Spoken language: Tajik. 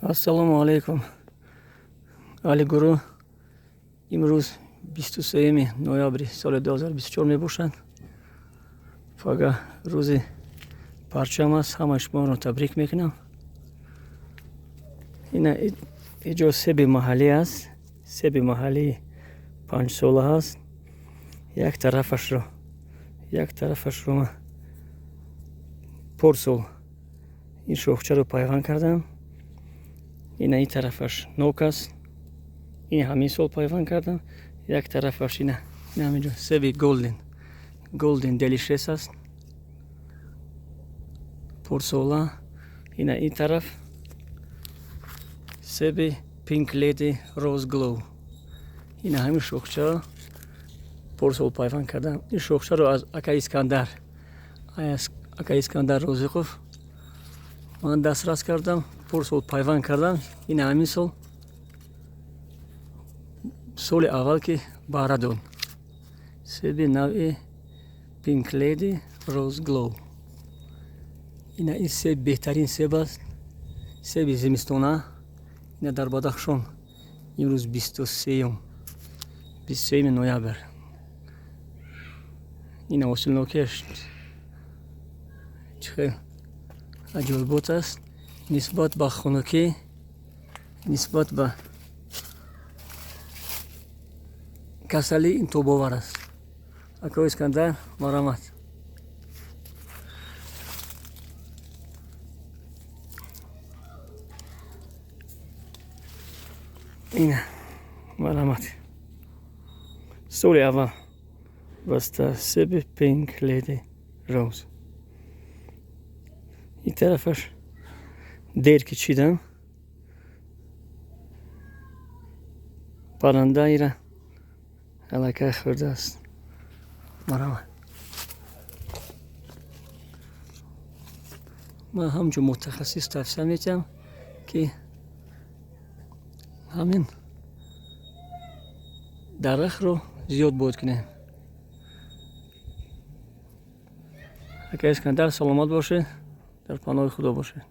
Ассалому алайкум, аҳли гурӯҳ. Имрӯз 23 ноябри соли 2024 мебошад. Фага рӯзи парчам аст. Ҳамаи шуморо табрик мекунам. Ина иҷо себи маҳаллӣ аст. Себи маҳаллии 5-сола аст. Як тарафашро ман порсол ин шохчаро пайванд кардам. Ина ин тарафаш нок аст. Ин ҳамин сол пайванд кардам. Як тарафаш ина ҳаминҷо себи Голден Делишес аст, порсола. Ина ин тараф себи Пинк Леди Роз Глоу. Ина ҳамин шохчаро порсол пайванд кардам. Ин шохчаро аз ака Искандар Розиқов ман дастрас кардам, порсол пайванд кардам. Ина ҳамин сол, соли аввал ки баҳра дод, себи навъи Пинк Леди Роз Глоу. Ина ин себ беҳтарин себ аст, себи зимистона. Ина дар Бадахшон имрӯз 23-юми ноябр. Ина ҳосилнокиаш чӣ хел аҷоибот аст. Нисбат ба хунукӣ, нисбат ба касалӣ ин тобовар аст. Акои Искандар, марҳамат. Ина, марҳамат, соли аввал баста себи Пинк Леди Роуз. Ин тарафаш дер ки чидам, паррандаира аллакай хӯрдааст. Марҳамат. Ман ҳамчун мутахассис тавсия метиҳам, ки ҳамин дарахтро зиёд бояд кунем. Ака Искандар, саломат бошед, дар паноҳи Худо бошед.